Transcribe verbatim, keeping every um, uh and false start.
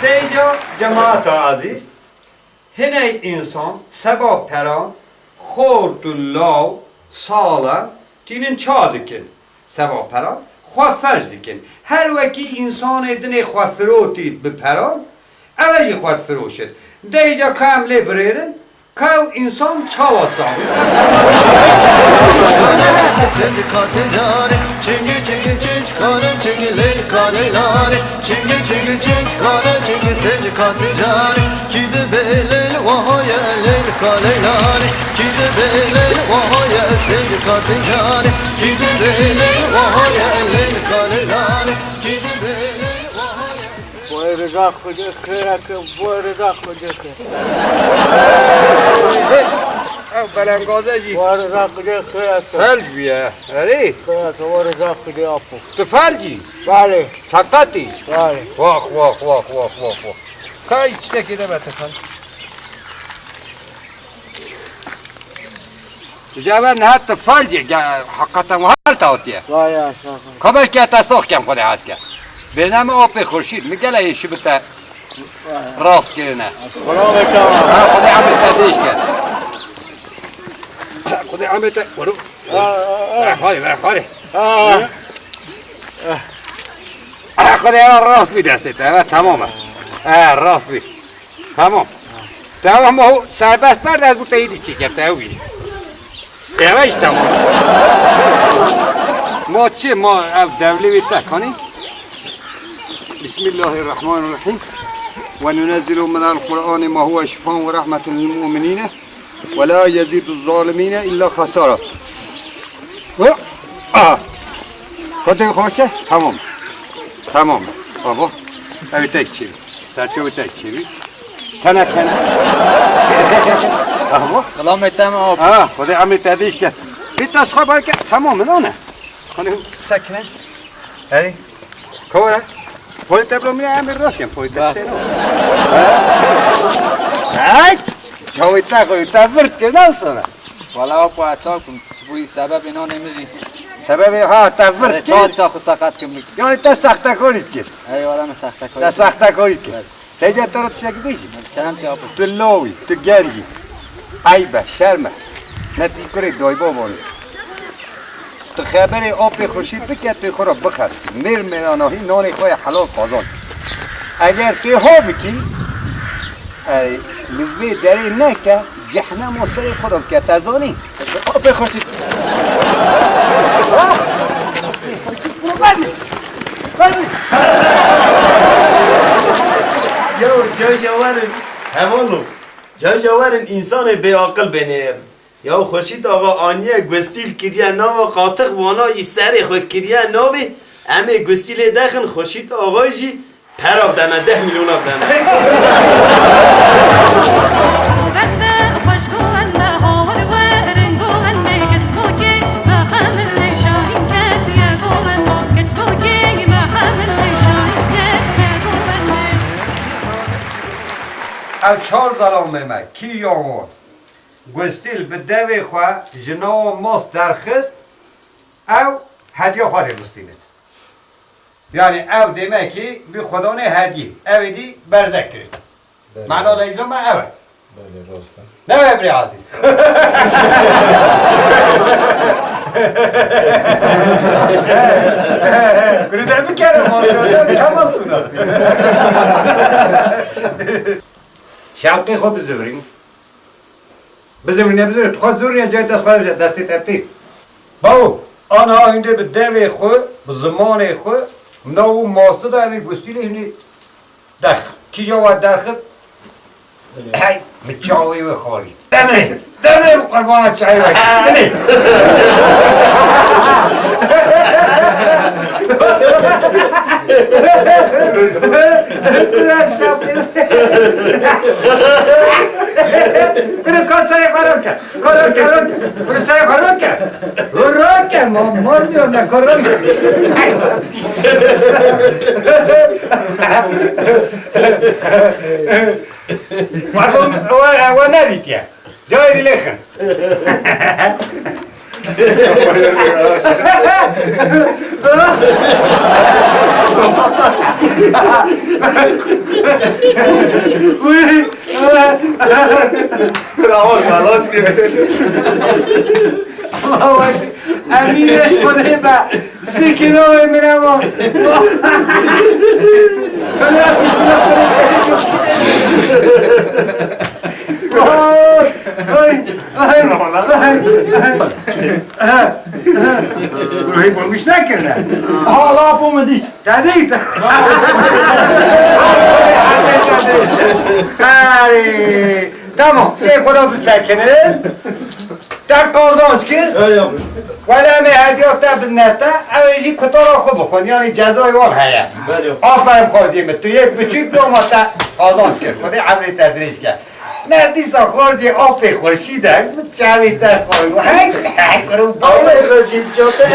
Dêja cemaeta ezîz, hinek însan seba peran xort û law, sala tînin ça dikin. Seba peran xwe felc dikin. Her wekî însanê dinê xwe firotî bi peran, ew jî xwe difiroşin. Dêja ka em lê birêrin, ka ew însan çawa sax bî? Sendika sencarê, çingil çingil çinçikane, çingil leylika leylane, çingil çingil çinçikane, çingil sendika sencarê, kî dibe leyl wahaye leylika leylane, kî dibe leyl wahaye sendika sencarê, kî dibe leyl wahaye leylika leylane, kî dibe leyl wahaye. Vay Rıza Hoca xêr eke, vay Rıza Hoca xêr. Ew belengaze jî Vay Rıza Hoca xêr eke. Felc bûye, erê? Xêr eke, vay Rıza Hoca apo. Tu felcî? Belê. Seqetî? Belê. Wax, wax, wax, wax, wax, wax. Kay tiştekê de be te felc. Ji eve niha tu felcî, ge-, heqeten wiha li te hatiye. Vay ya, sağ ol. Ka belkî te sox kem Xwedê hez ke. Bêne min apê Xurşîd, min gelek êşî bi te rast kirine. Xwedê emrê te dêş ke. Xwedê emrê te, wero. Aa, aa, aa. Were xwarê, were xwarê. Aa. Xwedê eve rast bî destê te, eve temam e. E, rast bî. Tamam. Tamam, o serbest berde, ez bu te yedi çeker, te ew bî. Eve jî tamam. Ma çi, ma ev devlê wê te kanî? Bismillahirrahmanirrahim. Ve nunezzilu minel Qur'ani ma huve şifaun ve rahmetun lil mu'minine ve la yezidu zalimine illa hasara. Hı? Aha. Xwedê xwe ke? Tamam. Tamam. Baba. Ev tek çevir. Serçe tek çevir. Tene tene. Baba. Selamê te me ap. Ha, Xwedê emrê te dîş ke. Bir tas xwe belki tamam mı lan? Hani sakine. Hey. Kore. Polîte bro, min em rast kem, polîte. Ba. Hey! Çawê te xwe te virt kir, ne sana? Wala apo, ez çawa kim? Ji bo sebebê nanê min jî. Sebebê, ha, te virt kir. Çawa dîsa xwe seqet kim? Yani te saxtekarî dikir. Ey wala, min saxtekarî. Te saxtekarî dikir. Belê. Te ca te re tiştekî bêjî? Çend te apo? Tu law î, tu genc î. Eyb e, şerm e. Ne tu kurê daybaban î. Tu xeberê apê Xurşîd bike, tu xwe re bixebitî. Mêr mêranahî nanê xwe yê helal qazan. Eger tu ha bikî, ey, li vê derê neke, cehnema serê xwe de bike, te zanî? Apê Xurşîd. Ya, caja werin, hevalno. Caja werin, însanê bêaqil bênê. Ya Xurşîd Axa aniye gustîl kiriye nava qatix, wana jî serê xwe kiriye navê. Em ê gustîlê dexin, Xurşîd Axa jî pera bide me, deh milyona bide me. Ev çar zelamê me, kî yan wan? Gustîl bi devê xwe ji nava mas derxist, ew hediya xwe dê gustînit. Yani ew demekî bi xwedanê hediyê, ew êdî berzek kirin. Belê. Mana leyza me ew e. Belê, rast e. Ne wê birê Azîz? Kurî de bikere, Kemal Sunat. Şevqê xwe bizivirîn. Bizewîne, bizewîne. Tu xwe zor ya, cayê dest xwe, destê te tê. Bawo, ana hinde bi devê xwe, bi zimanê xwe, nav û mastı da evê gustîlê hindî derx. Kîja wa derxit? Hey, mi çawê we xwarî. Demê, demê bi qurbana çayê we. Demê. Bırak kasayı karanka. Karanka, karanka. Bırak sayı karanka. Karanka, mal, mal diyor da karanka. Pardon, o, o ne diyor? Cahil lexin. Bravo, xelas kir. Allahu Ekber. Emîn eş Xwedê be. Zikir o emir ama. Ay, ay, ay, ay. Ruhî bulmuş nekirine. Hala bu mu diş? Te dît? Erê, tamam, tê xwe de bisekinin. Te qazanç kir. Wele em ê hediya te bidine te, ew ê jî kutara xwe bixwin, yanî cezayê wan heye. Aferin xwezî min, tu yek biçûk bû ama te qazanç kir. Xwedê emrê te dirêj ke. Ne dîsa xwarzê apê xurşîdek, çavê te xwar. Hek, hek, ru. Apê xurşîd çote.